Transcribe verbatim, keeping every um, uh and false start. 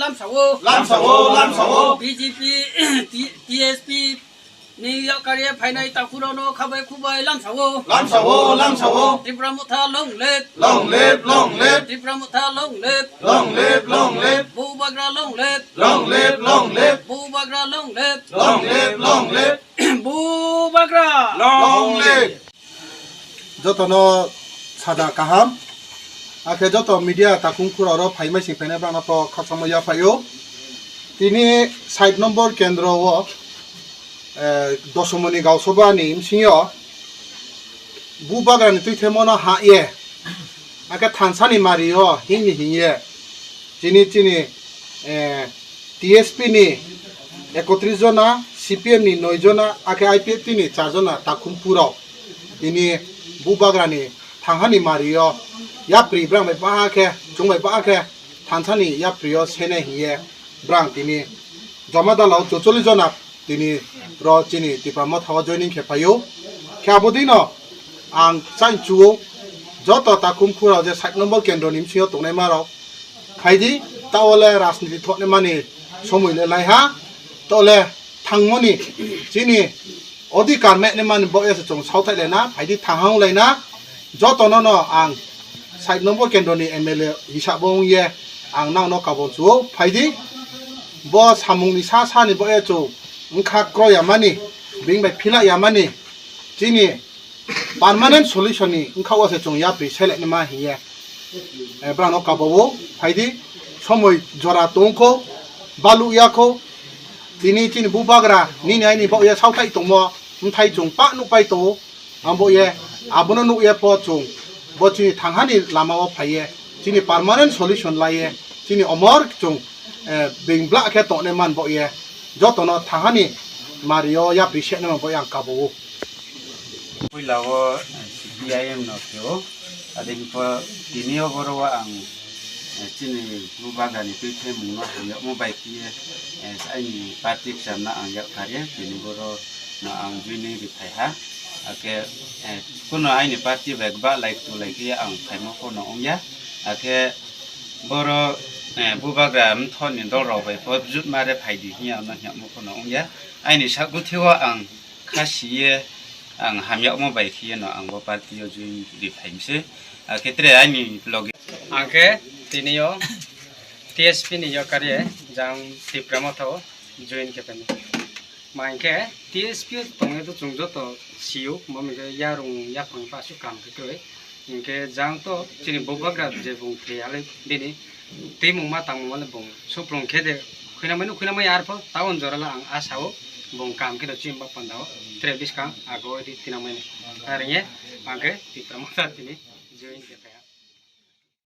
Lamsao. Lamsao, lamsao. B J P, T-, T S P ni yakarwi phainai takhukrokno khabai khubai lamsao. Lamsao, lamsao. Tipra Motha long live. Long live, long live. Tipra Motha long live. Long live, long live. Bubagra long live. Long live, long live. Bubagra long live. Long live, long live. Bubagra. Long live. Jotono saja kaham. Akhe joto media takhum khura oro phaimai sing phainai bangno to khakchangma yaphaio. Tini sait nombor kendro o, eh, Dosomoni Gausabha ni bsingyo Bubagra ni twithemo no ha ye. Akhe thansa ni mari o hing ni hing ye. Chini, chini, eh, T S P ni ekotris jona, C P M ni noi jona, akhe I P F T ni char jona takhum phurok tini Bubagra ni thanghani mari o yapri brang bai ba khe, chwng bai ba khe thansa ni yapri o sene hiye brang tini joma dala o chucholi jona tini ro chini Tipra Motha o joining khe phaio. Khe abo dino ang chainchuo joto takhum khura je sait nombor kendro ni bsingyo tongnai marok phaidi, ta ole rajniti thoknai mani somoi le laiha, ta ole thangmoni chini odhikar meknai mani bo ese chwng sauthai laina phaidi thanghang laina jotono no ang sait nombor kendro ni M L A hisabo wngye ang nangno kabon chuo phaidi. Bo samung ni sa sa ni bo e chwng wngkha kroya mani, bing bai phila ya mani chini permanent solution ni wngkha o se chwng yapri seleknima hiye. Eh, brano kabao phaidi somoi jora tongkho, balu yakho, tini chini Bubagra nini aini bo ya sauthai tongmo, mthai chwng pa nuk pai tongo. Ambo ye, abono nuk ye po chwng, bo chini thanghani lama o phai ye, chini permanent solution lai ye, chini omor chwng, eh, bing bla khe tongnai man bo ye, jotono thanghani mari o yapri se nang bo yang kabo o. Puila o, eh, C P I M no khe o, adin po tini o boro o ang, eh, chini Bubagra ni twi thai mung no hamya mo bai khe, eh, aini party kcham na ang yak kar ye, tini boro no ang joining ri phai ha. Akhe, eh, kuno aini party bai ba lai tu lai khe ang phaimo pho no wng ya. Akhe boro, eh, Bubagra mthor ni dol rok bai pho jut ma re phai di hiya no hiya mo pho no wng ya. Aini sak guthi o ang kha si ye ang hamya mo bai khe no ang bo party o join ri phai mi se. Akhe tre aini loge. Ang khe tini o T S P ni yo kar ye jang Tipra Motha o join khe phai mi. Ma hinkhe T S P tongwi to chwng joto sio, bo hinkhe yarung yaphang pasu kam khe kwrwi. Hinkhe jang to chini Bubagra je bung thwi halai bini twimung ma tangmung male bung suprung khe de khuinamani khuinamai arpho taon jorala ang asao bung kam khe do chini ba pandao tre biskang ago di tinamani. Arengye angkhe Tipra Motha tini join khe phai.